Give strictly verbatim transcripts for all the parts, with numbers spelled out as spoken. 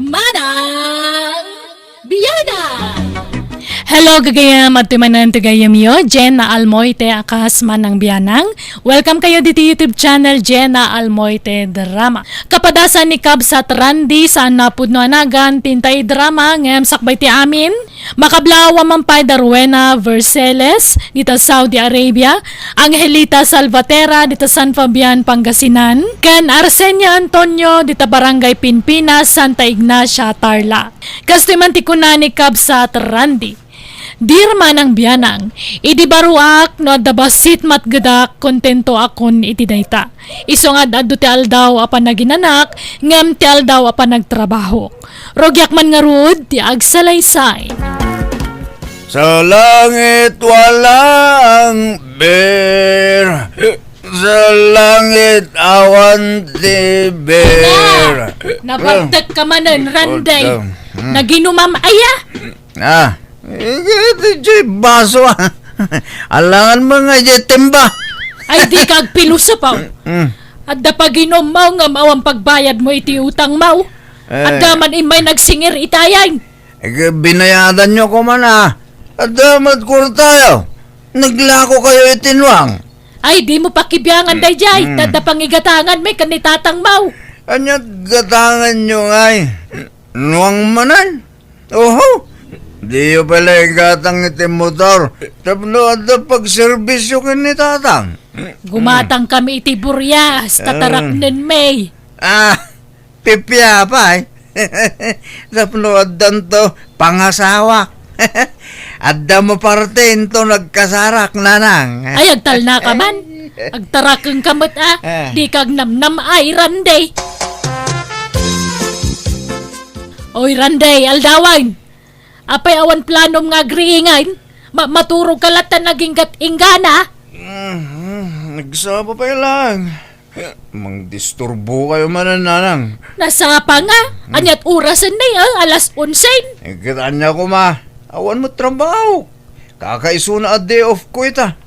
Manang Bianang! Hello, gagayam, adtoy manen ti gayyemyo, Jenna Almoite, a kas Manang Bianang. Welcome kayo ditoy YouTube channel, Jenna Almoite Drama. Kapadasan ni Kabsat Randy, saan napudno a nagan, ti intay drama, ngem sakbay ti amin, makablaw a man pay da Rowena Verceles, dita Saudi Arabia, Angelita Salvatera, dita San Fabian, Pangasinan, ken Arsenio Antonio, dita Barangay Pinpinas, Santa Ignacia, Tarlac. Kastoy man ti kuna ni Kabsat Randy, "Dear Manang Bianang, idi baruak no adda bassit matgedak, kontento akon iti dayta. Isu nga ad-adu ti aldaw a panaginanak, ngem ti aldaw a panagtrabahok. Rugiak man ngarud ti agsalaysay." Sa langit walang beer. Sa langit awan ti beer. Na, nabagtek ka manen, Randay. Hmm. Naginumam aya? Ah, iti jay baso, ah. Alangan mo nga jay timba. Ay, di ka agpilosopaw. Hmm. Adda paginummaw nga awan pagbayad mo iti utang mo. Eh. Adda man immay nagsingir itayan. Eh, binayadan nyo ko man, ah. Adda met kwartayo. Naglako kayo iti nuang. Ay, di mo pakibiangan, mm, dayjay. Mm. Tadda pangigatangan mi ken ni tatang mo. Anya gatangan nyo ngay? Nuang manen? Oho. Diyo pala igatang iti motor. Tapno adda pagserbisyo ken ni tatang. Gumatang kami iti burias, tataraknen mi. Ah. Pipia pay. Tapno addanto pangasawa. Adda mo parte into nagkasarak, nanang. Ay, agtalna ka man. Agtarakeng ka met, ah. Ah. Di ka agnamnam ay, Randay. Oy, Randay, aldawan. Apay awan planom nga agriingan? Ma-, maturog ka latta naginggat inggana? Mm, nagsapa pay lang. Mangdisturbo kayo manen, nanang. Nasapa nga? Hmm. Aniat orasen ni, ah? Alas onse? Eh, ket ania koma. Awan met trabaho. Kakaisuna a day off ko ita.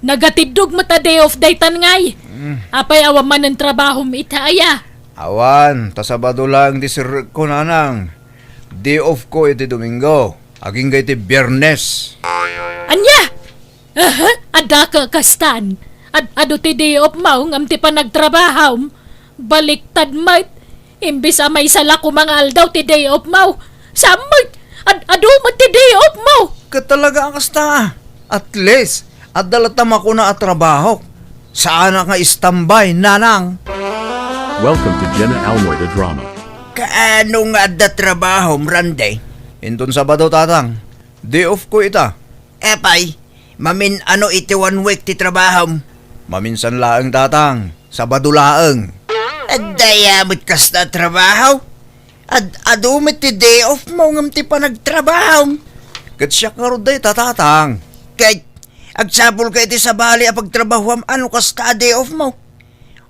Nagatiddog met a day off daytan ngay. Hmm. Apay awan manen trabahom ita aya? Awan, ta Sabado laeng ti sirrekko, nanang. Day off ko iti Domingo. Agingga iti Biyernes. Ania? Aha, adda ka kastan. Ad-adu ti day off mo ngem ti panagtrabahom. Baliktad met. Imbes a maysa la koma nga aldaw ti day off mo. Saan met? Ad-adu met ti day off mo. Ket talaga a kasta. At least, adda latta makuna a trabaho. Saanak nga istambay, nanang. Welcome to Jenna Almoy the Drama. Kaano nga adda trabahom, Randy? Inton Sabado, tatang. Day off ko ita. Apay, mamin-ano iti one week ti trabahom? Maminsan laeng, tatang. Sabado laeng. Adda aya met kasta a trabaho? Ad-adu met ti day off mo ngem ti panagtrabahom. Ket siak ngarud dayta, tatang. Ket agsapul ka iti sabali a pagtrabahoam a no kasta a day off mo.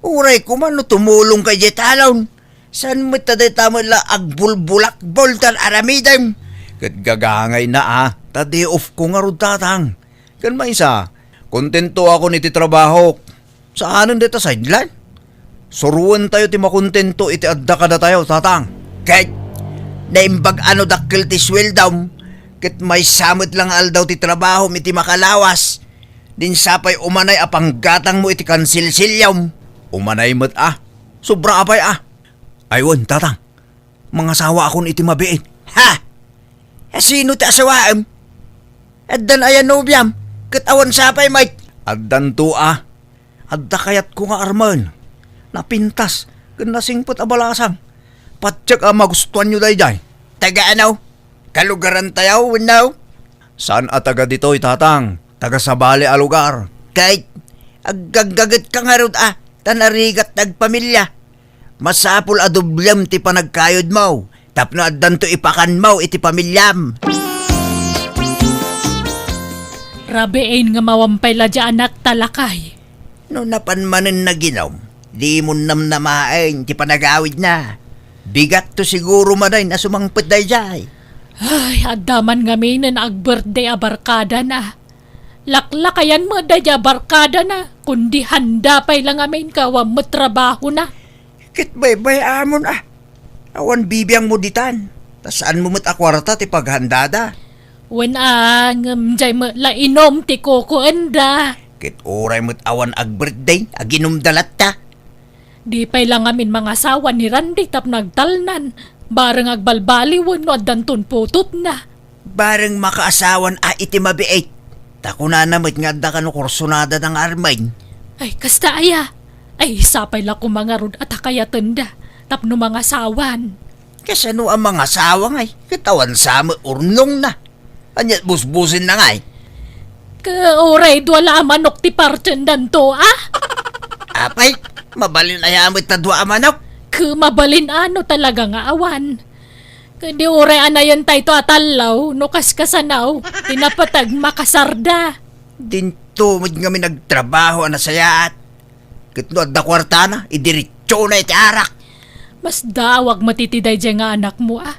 Uray koma no tumulong ka idiay talon. Saan met ta dayta met la agbulbulakbol tan aramidem? Ket gagangayna a, ta day off ko ngarud, tatang. Ken maysa, kontento akon iti trabahok. Saanen dayta sideline? Suroentayo ti makontento iti adda kadatayo, tatang. Ket naimbag a no dakkel ti sueldom, ket maysa met la nga aldaw ti trabahom iti makalawas, din sapay umanay a panggatangmo iti kansilsiliom. Umanay met a. Sobra apay a. Ay wen, tatang. Mangasawaakon iti mabiit. Ha? Sino ti asawaem? Addan aya nobiam? Ket awan sapay met? Addanto a. Adda kayatko nga armen. Napintas ken nasingpet a balasang. Patiek a magustuanyo daydiay. Taga ano? Kalugarantayo wenno? Saan a taga ditoy, tatang. Taga sabali a lugar. Ket aggaggaget ka ngarud a, ta narigat ti agpamilia. Masapul a dublem ti panagkayodmo tapno addanto ipakanmo iti pamiliam. Rabiin nga mawampay la di anak ta lakay. No napan manen naginom, dimon namnamaen ti panagawidna. Bigatto siguro manen a sumangpet daydiay. Ay, adda man ngamin a agbirthday a barkadana. Laklakayan met daydiay a barkadana, kundi handa pay la ngamin ket awan met trabahona. Ket baybay-amon a. Awan bibiangmo ditan. Ta saanmo met a kuarta ti paghandada. Wen a, ngem jay met la inom ti kukuenda. Ket uray met awan ag-birthday, aginumda latta. Di pay la ngamin mangasawa ni Randy tapno agtalnan. Bareng agbalbaliwen no addanton putotna. Bareng makaasawan a iti mabiit. Ta kunana met nga adda kano kursunada nga Armin. Ay, kasta aya. Ay, sapay la koma ngarud a ta kayatenda tapno mangasawan. Kasano a mangasawa ngay? Ket awan sa met urnongna. Ania't busbusenna ngay? Ket uray dua la a manok ti partendanto, a? Apay, mabalin aya met ta dua a manok? Ket mabalin a no talaga nga awan. Ket di uray anayentayto a tallo no kaskasano, ti napateg makasarda. Dinto met ngamin agtrabaho a nasayaat. Ket no adda kuartana, idiretsona iti arak. Masdaawak met iti daydiay nga anakmo, a.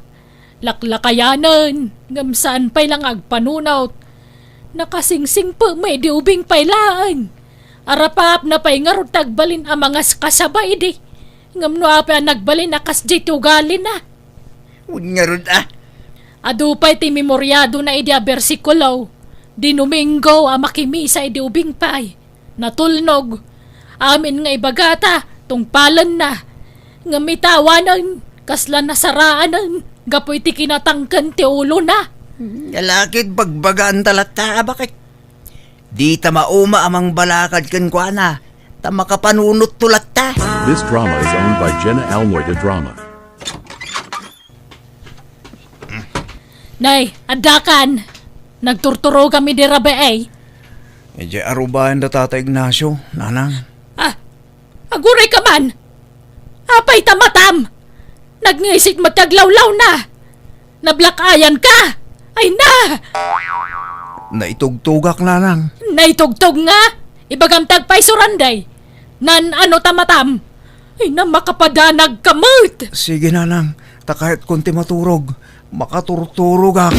Laklakayanen, ngem saan pay la nga agpanunot. Nakasingsingpet met idi ubing pay laeng. Arapapna pay ngarud ti agbalin a mangaskasaba idi. Ngem no apay a nagbalin a kasdiay ti ugalina. Wen ngarud, a. Adu pay ti memoriadona idi a bersikulo, di Domingo a makimisa idi ubing pay. Natulnog. Amin nga ibagata, tungpalenna. Ngem ita awanen, kasla nasaraanen, gapu iti kinatangken ti ulona. Ala ket bagbagaan ta latta, a, bakit? Dita mauma a mangbalakad kenkuana, ta makapanunotto latta. This drama is owned by Jenna Almoy de Drama. Nay, addakan. Nagturturogam idi rabii. Idiay arubayan da Tata Ignacio, nanang. Ah, aguray ka man. Apay ta matam? Nagngisit met ti aglawlawna. Nablack-eyan ka. Ay na! Naitugtogak, nanang. Naitugtog nga? Ibagam ti agpayso, Randy. Nan-ano ta matam? Ay na, makapadanag ka met! Sige, nanang, ta kayatkon ti maturog, makaturturogak.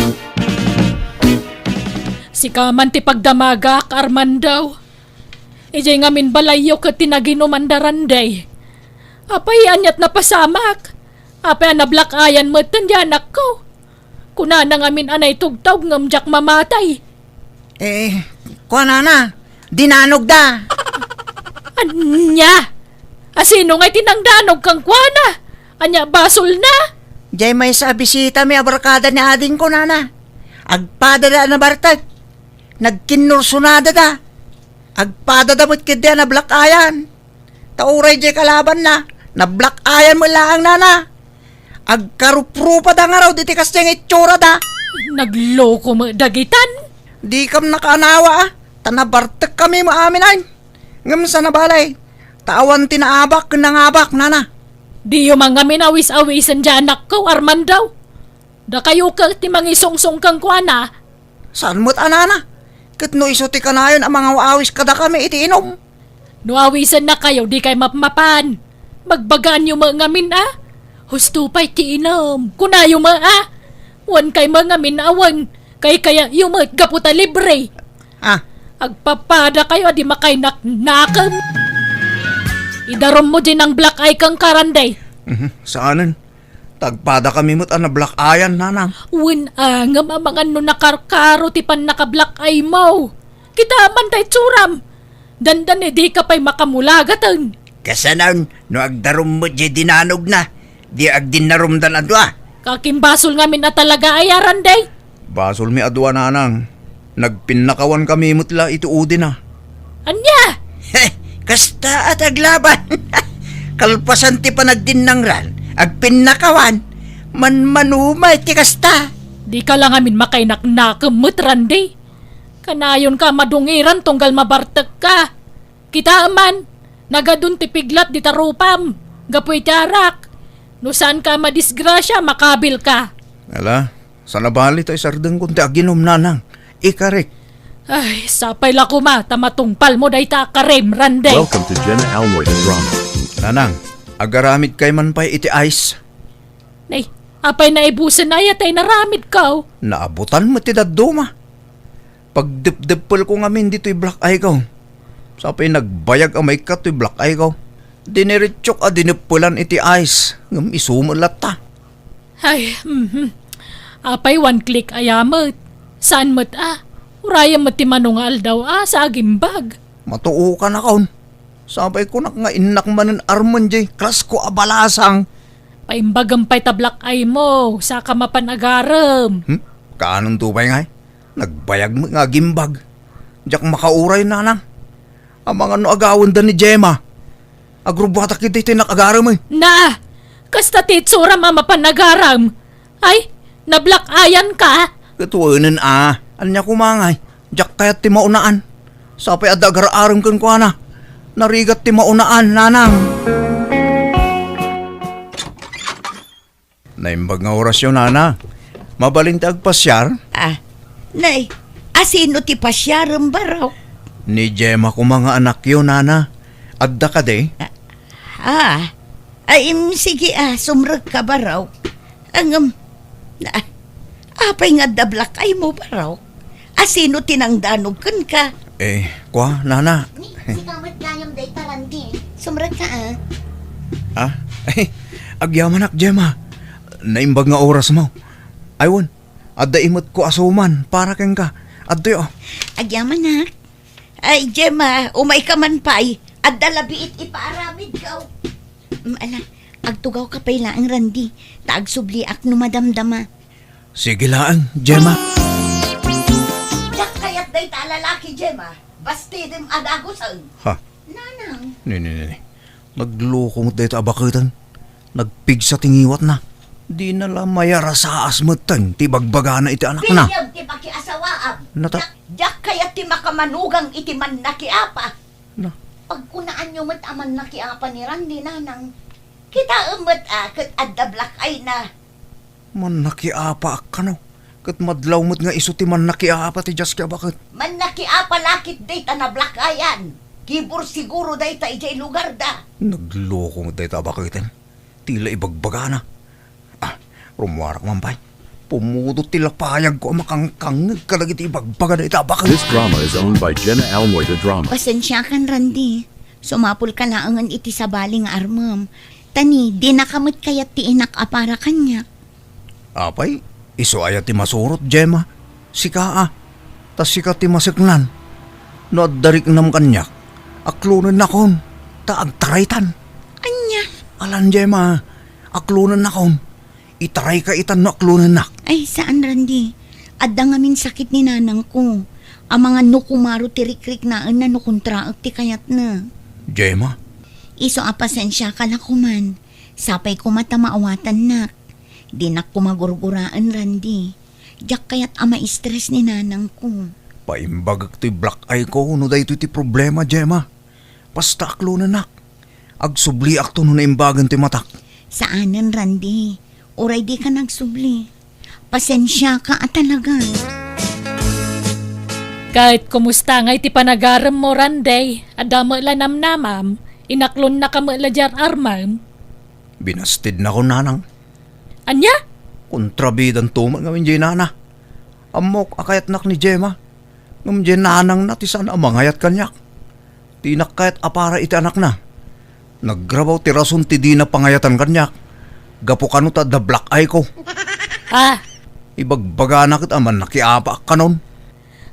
Sika man ti pagdamagak, Armando. Idiay ngamin balayyo ket ti naginuman da Randy. Apay, ania't napasamak? Apay a nablack-eyan metten ti anakko? Kunana ngamin a naitugtog ngem diak mamatay. Eh, kuanana, dinanogda. Ania? Asino ngay ti nangdanog kenkuana? Ania basolna? Diay maysa a bisitami a barkada ni adingko, nana. Agpadada a nabartek. Nagkinnursonadada. Agpadada met ketdi a nablack-eyan. Ta uray diay kalabanna, nablack-eyan met laeng, nana. Agkaruprupada ngarud iti kasdiay nga itsurada. Nagloko met dagitan. Dikam nakaanawa, a, ta nabartekkami met amin, ay. Ngem saan a bale, ta awan ti naabak ken nangabak, nana. Diyo man ngamin awis-awisen diay anakko, Armando. Dakayo ket ti mangisungsong kenkuana. Saan met a, nana? Ket no isu ti kanayon a mangaw-awis kadakami iti inum? No awisennakayo, dikay mapmapan. Bagbagaanyo met ngamin a, "Husto pay ti inum," kunayo met a. Wen kay met ngamin a wen, kaykayatyo met gapu ta libre. Ah. Agpapadakayo a di makainaknakem. Idarummo diay nang-black-eye kenka, Randy. Mhm, saanen? Tagpadakami met a nablack-eyan, nanang. Wen a, ngem amangan no nakarkaro ti pannaka-black-eye mo. Kitaem man ta itsuram. Dandani dika pay makamulagaten. Kasanon, no agdarum met diay dinanogna, di agdinnarumdan a dua. Kakimbasol ngamin a talaga aya, Randy? Basolmi a dua, nanang. Nagpinnakawankami met la iti udina. Ania? He, kasta a ti aglaban. Kalpasan ti panagdinnangran, agpinnakawan. Manmanumay ti kasta. Dika la ngamin makainaknakem met, Randy. Kanayonka a madungiran tunggal mabartekka. Kitaem man, nagadun ti piglat dita rupam, gapu iti arak. No saanka a madisgrasia, makabilka. Ala, saan a bale ta isardengkon ti aginum, nanang. Ikarik. Ay, sapay la koma ta matungpalmo dayta a karim, Randy. Welcome to Jenna Almoy the Drama. Nanang, agaramidkay man pay iti ice? Nay, apay naibusen aya tay naramidko? Naabutan met ti dadduma. Pagdepdeppelko ngamin ditoy black eye ko. Sapay nagbayag a maikkat toy black eye ko. Diniretsok a dineppelan iti ice, ngem isu met latta. Ay, mhm. Apay, one click aya met. Saan met a? Urayem met ti mano nga aldaw a sa agimbag. Matuokan akon. Sapay kunak nga innak manen armen jay klasko a balasang. Paimbagem pay ta black eye mo, saka mapan agarem. Hmm? Kaanonto pay ngay? Nagbayag met nga agimbag. Diak makauray, nanang. Amangan no agawenda ni Gemma. Agrubbuatak iti ti nakagarem, eh. Na! Kasta ti itsuram a mapan agarem. Ay, nablack-eyan ka? Ket wenen a. Ania koma ngay? Diak kayat ti maunaan. Sapay adda agar-arem kenkuana. Narigat ti maunaan, nanang. Naimbag nga orasyo, nana. Mabalin ti agpasiar? Ah, nay, asino ti pasiarem, Barok? Ni Gemma koma nga anakyo, nana. Adda kadi? Ah, ah, ay, im, sige, ah, sumrekka, Barok. Ngem, ah, apay nga adda black eye mo, Barok? Asino ti nangdanog kenka? Eh, kua, nana. Ni, sika met gayam dayta, Randy. Sumrekka, ah. Ah? Ay, agyamanak, Gemma. Naimbag nga orasmo. Ay, wen, adda imetko a suman para kenka. Adtoy, oh. Agyamanak. Ay, Gemma, umayka man pay. Adda labi iti ipaaramidko. Mm, ala, agtugawka pay laeng, Randy. Ta agsubliak no madamdama. Sige laeng, Gemma. Diak kayat dayta a lalaki, Gemma. Bastidem a dagusen. Ha? Nanang. Ni, ni, ni, ni. Nagloko met dayta a baketen. Nagpigsa ti ngiwatna. Dina la mayarasaas metten ti bagbagana iti anakna. Biag ti pakiasawaam. Nata- Diak, diak kayat ti makamanugang iti mannakiapa. Na. Pagkunaanyo met a mannakiapa ni Randy, nanang. Kitaem met a ket adda black eye na. Mannakiapaak kano, ket madlaw met nga isu ti mannakiapa ti diaski a baket. Mannakiapa la ketdi ta nablack-eyan. Kibur siguro dayta idiay lugarda. Nagloko met dayta a baketen. Ti la ibagbagana. Ah, rummuarak man pay. Pumudot ti lapayagko a makangkangngeg kadagiti ibagbaga dayta a baket. This drama is owned by Jenna Almoy the Drama. Pasensiakan, Randy. Sumapulka laengen iti sabali nga armem. Ta ni, dinaka met kayat ti inak a para kaniak. Apay, isu aya ti masurot, Gemma? Sika a, ta sika ti maseknan. No adda riknam kaniak, aklonennakon, ta agtaraytan. Ania? Alan, Gemma, aklonennakon. Itarayka itan no aklonennak. Ay, saan, Randy. Adda ngamin sakit ni nanangko. Amangan no kumaro ti rikriknaenna no kontraek ti kayatna. Gemma? Isu a pasensiaka la koman. Sapay koma ta maawatannak. Dinak koma gurguraen, Randy. Diak kayat a ma-stress ni nanangko. Paimbagek toy black eye ko no daytoy ti problema, Gemma. Basta aklonennak. Agsubliakto no naimbagen toy matak. Saanen, Randy. Uray dika nagsubli. Pasensiaka a talaga. Ket kumusta ngay ti panagarem mo, Randy? Adda met la namnamam? Inaklonnaka met la diay armem? Binastidnakon, nanang. Ania? Kontrabidanto met ngamin diay nana. Ammok a kayatnak ni Gemma. Ngem diay nanangna ti saan a mangayat kaniak. Dinak kayat a para iti anakna. Nagrabaw ti rason ti dina pangayatan kaniak. Gapu kano ta adda black eye ko. Ah. Ibagbagana ket a mannakiapaak kanon.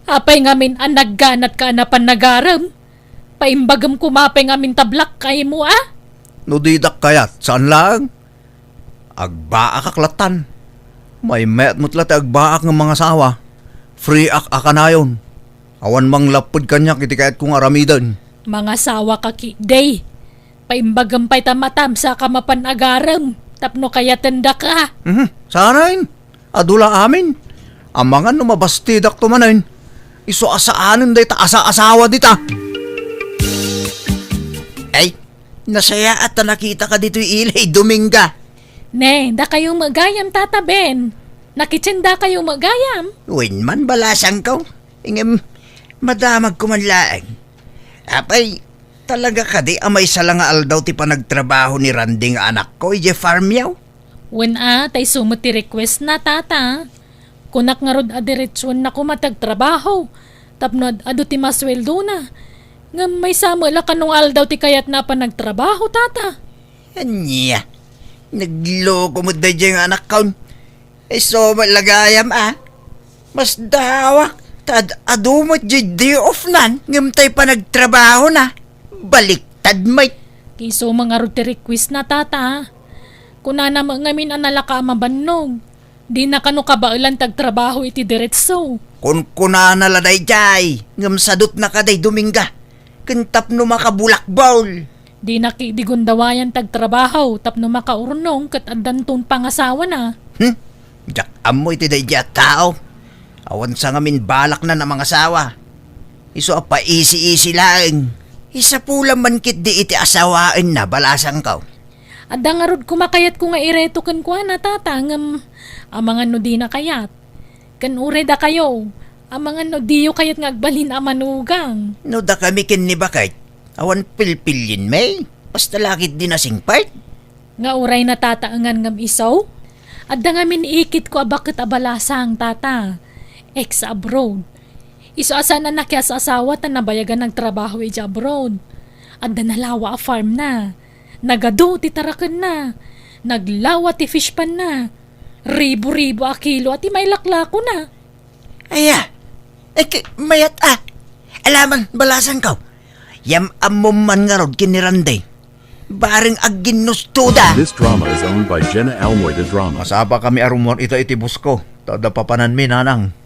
Apay ngamin a nagganatka a napan nagarem? Paimbagem koma pay ngamin ta black eye mo, a? No didak kayat, saan laeng? Agbaakak lattan. Maymayat met la ti agbaak nga mangasawa. Free-ak a kanayon. Awan manglapped kaniak iti kayatko nga aramiden. Mangasawaka ketdi. Paimbagem pay ta matam saka mapan agarem tapno kayatendaka. Mhm. Saanen? Adu la amin. Amangan no mabastidakto manen. Isu a saanen dayta asa-asawa dita. Ay, nasayaat ta nakitaka ditoy ilay, Dominga. Ne, dakayo met gayam, Tata Ben. Nakitendakayo met gayam. Wen man, balasangko. Ngem, madamagko man laeng. Apay, talaga kadi a maysa la nga aldaw ti panagtrabaho ni Randy nga anakko idiay farmyo? Wen a, ta isu met ti request na, Tata. Kunak ngarud a diretsuenna koma ti agtrabaho, tapno ad-adu ti masueldona. Ngem maysa met la kano nga aldaw ti kayatna a panagtrabaho, Tata. Ania? Nagloko met daydiay nga anakkon. Isu met la gayam a. Masdaawak ta ad-adu met diay day off nan ngem tay panagtrabahona. Baliktad met. Isu met ngarud ti request na, Tata. Kunana met ngamin a nalaka a mabannog. Dina kano kabaelan ti agtrabaho iti diretso. Kunkunana la daydiay, ngem sadutna kadi Dominga, ken tapno makabulakbol. Dina ketdi gundawayan ti agtrabaho tapno makaurnong ket addanton pangasawana. Hmm? Diak ammo iti daydiay a tao. Awan sa ngamin balakna a mangasawa. Isu a paisi-isi laeng. Isapulam man ketdi iti asawaenna, balasangko. Adda ngarud koma kayatko nga ireto kenkuana, Tata, ngem amangan no dina kayat. Ken uray dakayo, amangan no diyo kayat nga agbalin a manugang. No dakami ken ni baket, awan pilpilienmi. Basta la ketdi nasingpet. Nga uray natataengan ngem isu? Adda ngamin ikitko a baket a balasang, Tata. Ex-abroad. Isu a saan a nakias-asawa ta nabayagan nagtrabaho iti abroad. Adda nalawa a farm na. Nagadu ti tarakenna. Naglawa ti fish pond na. Ribu-ribu a kilo a ti mailaklakona. Aya, eh, ki-, mayat a. Alamang, balasangko. Yam-ammom man ngarud ken ni Randy. Bareng agginnustoda. This drama is owned by Jenna Almoy de Drama. Masapakami a rummuar ita iti boss ko. Ta adda papananmi, nanang.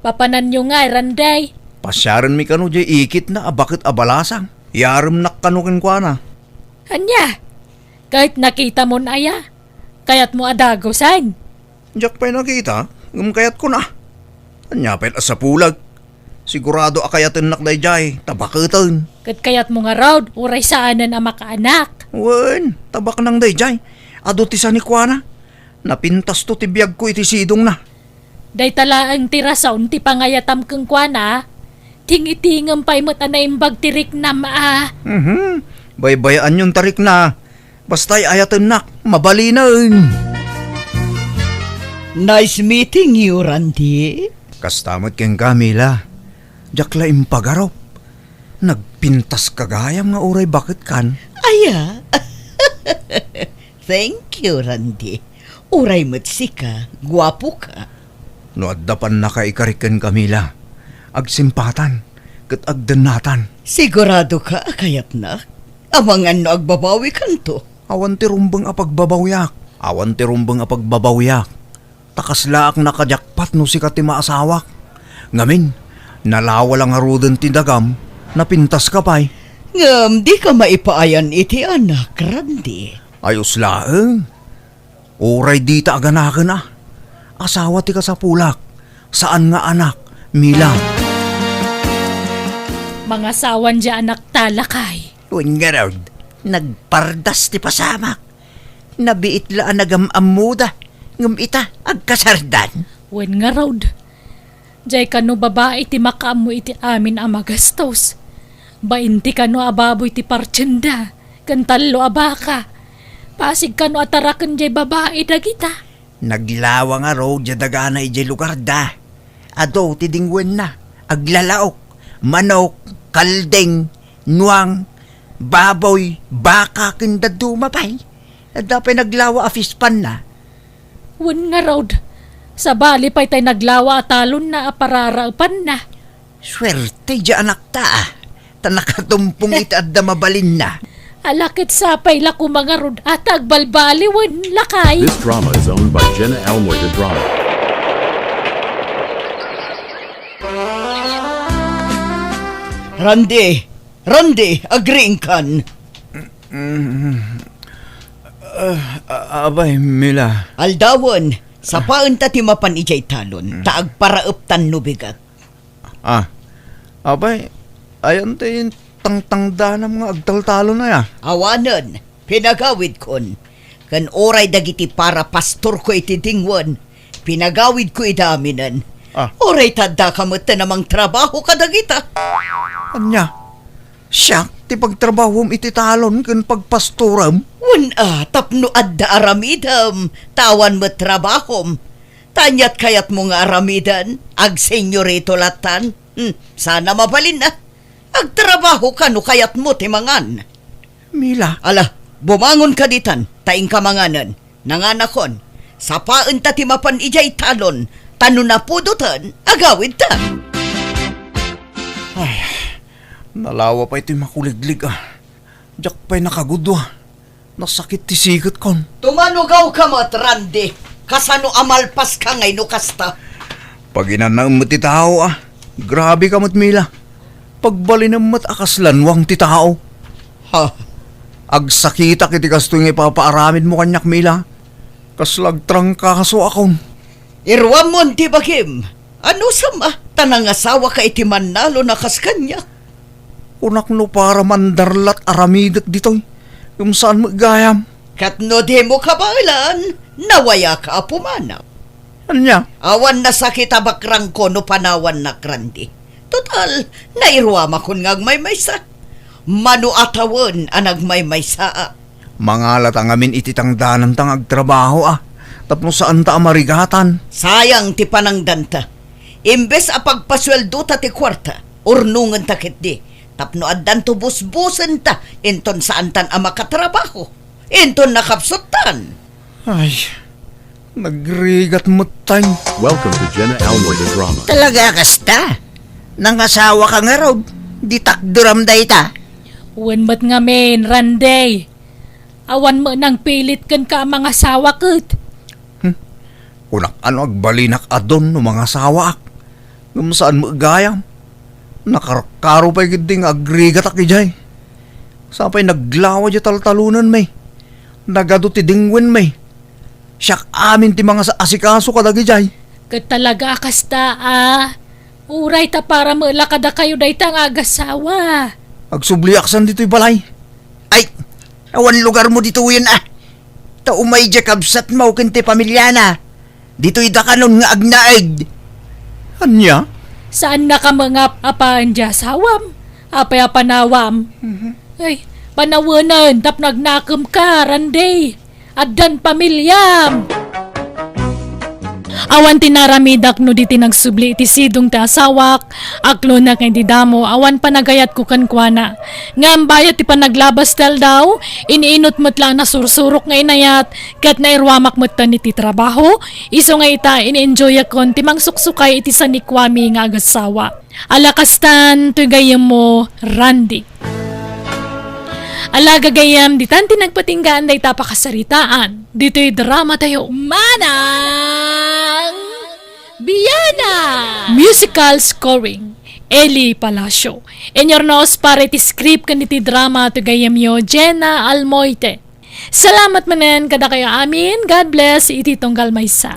Papananyo ngay, Randy. Pasiarenmi kano diay ikitna a baket a balasang. Iyaremnak kano kenkuana. Ania? Ket nakitamon aya? Kayatmo a dagusen? Diak pay nakita, ngem kayatko na. Ania pay a sapulak? Sigurado a kayatennak daydiay, ta baketen. Ket kayatmo ngarud, uray saanen a makaanak? Wen, ta baknang daydiay. Adu ti sanikuana. Napintasto ti biagko iti sidongna. Dayta laeng ti rason ti pangayatam kenkuana. Tingitingem pay met a naimbag ti riknam a. Mhm. Baybayaanyon ta rikna. Basta ay-ayatennak, mabalinen. Nice meeting you, Randy. Kasta met kenka, Mila. Diak la impagarup. Nagpintaska gayam nga uray baketkan. Aya. Thank you, Randy. Uray met sika, guapoka. No adda pannakaikarik ken Camila, agsimpatan ket agdennatan. Siguradoka a kayatnak? Amangan no agbabawikanto. Awan ti rumbeng a pagbabawiak. Awan ti rumbeng a pagbabawiak. Ta kaslaak nakajakpat no sika ti maasawak. Ngamin, nalawa la ngaruden ti dagam, napintaska pay. Ngem dika maipaayan iti anak, Randy. Ayos laeng. Uray dita aganaken a. Asawa ti kasapulak, saan nga anak, Mila. Mangasawan diay anakta, lakay. Wen ngarud, nagpardas ti pasamak. Nabiit la a nagam-ammoda, ngem ita, agkasardan. Wen ngarud, diay kano babai ti makaammo iti amin a magastos. Bain ti kano a baboy ti partienda, ken tallo a baka. Pasig kano a taraken diay babai dagita. Naglawa ngarud diay dagana idiay lugarda. Adu ti dingwenna, aglalaok, manok, kalding, nuang, baboy, baka, ken dadduma pay. Adda pay naglawa a fish pond na. Wen ngarud, sabali pay tay naglawa a talonna a pararaepanna. Suerte diay anakta a, ta nakatumpong iti adda mabalinna. Ala ket sapay la koma ngarud a ta agbalbaliwen, lakay. This drama is owned by Jenna Almoy de Drama. Randy! Randy, agriingkan. Mm. Ah, a-, abay, Mila. Aldawen, sapaenta ti mapan idiay talon, ta agparaeptan no bigat. Ah, abay, ayan ti tangtangdanam nga agtaltalon aya? Awanen, pinagawidkon. Ken uray dagiti parapastorko iti dingwen, pinagawidko ida aminen. Ah. Uray ta addaka met ti namangtrabaho kadagita. Ania? Siak ti pagtrabahom iti talon ken pagpastorem? Wen a, tapno adda aramidem, ta awan met trabahom. Ta aniat kayatmo nga aramiden? Agsenyorito latan? Hmm, sana mabalinna. Agtrabaho ka no kayatmo ti mangan. Mila. Ala, bumangon ka ditan, ta inka manganen. Nanganakon, sapaenta ti mapan idiay talon, ta no napudoten, agawidta. Ay, nalawa pay toy makuliglig, a. Diak pay nakagudua. Nasakit ti siketkon. Tumanugawka met, Randy. Kasano a malpaska ngay no kasta? Paginanaem met ti tao, a. Grabeka met, Mila. Pagbalinem met a kas lanwang ti tao. Ha? Agsakitak iti kastoy nga ipapaaramidmo kaniak, Mila. Kasla agtrangkasoakon. Iruammon ti bagim. Anusam a, ta nangasawaka iti mannalon a kas kaniak? Kunak no para mandarlat aramidek ditoy, ngem saan met gayam. Ket no dimo kabaelan, nawayaka a pumanak. Ania? Awan nasakit a bakrangko no panawannak, Randy. Total, nairuamakon nga agmaymaysa. Mano a tawen a nagmaymaysaak. Mangalata ngamin iti tangdananta nga agtrabaho, a, tapno saanta a marigatan. Sayang ti panangdanta. Imbes a pagpasueldota ti kuarta, urnongenta ketdi, tapno addanto busbusenta, inton saantan a makatrabaho, inton nakapsuttan. Ay, nagrigat metten. Welcome to Jenna Almoy the Drama. Talaga kasta? Nangasawaka ngarud, di takderam dayta? Wen met ngamin, Randy. Awan met nangpilit kenka a mangasawa ket. Hmm. Kunak a no agbalinak a don no mangasawaak. Ngem saan met gayam. Nakarkaro pay ketdi nga agrigatak idiay. Sapay naglawa diay taltalonenmi. Nagadu ti dengwenmi. Siak amin ti mangaasikaso kadagijay. Ket talaga a kasta, a. Uray ta para met la kadakayo dayta nga agasawa. Agsubliak san ditoy balay. Ay, awan lugarmo ditoyen, a. Ta umay diay kabsatmo ken ti pamiliana. Ditoy dakanon nga agnaed. Ania? Saannaka met nga ap-apaen diay asawam. Apay a panawam? Mhm. Ay, panawenen tapno agnakemka, Randy. Addan pamiliam. Awan ti naramidak no di ti nagsubli iti sidong ti asawak, aklonak nga idi damo, awan panagayatko kenkuana. Ngem bayat ti panaglabas ti aldaw, iniinut met la a nasursurok nga inayat, ket nairuamak metten iti trabaho, isu nga ita, ini-enjoyakon ti mangsuksukay iti sanikuami nga agasawa. Ala kastan, toy gayyemmo, Randy. Ala gagayyem, ditan ti nagpatinggaan dayta a pakasaritaan. Ditoy drama tayo, Manang Biana! Musical scoring, Eli Palacio. Inurnos para iti script ken iti drama, toy gayyemyo, Jenna Almoite. Salamat manen kadakayo amin. God bless iti tunggal maysa.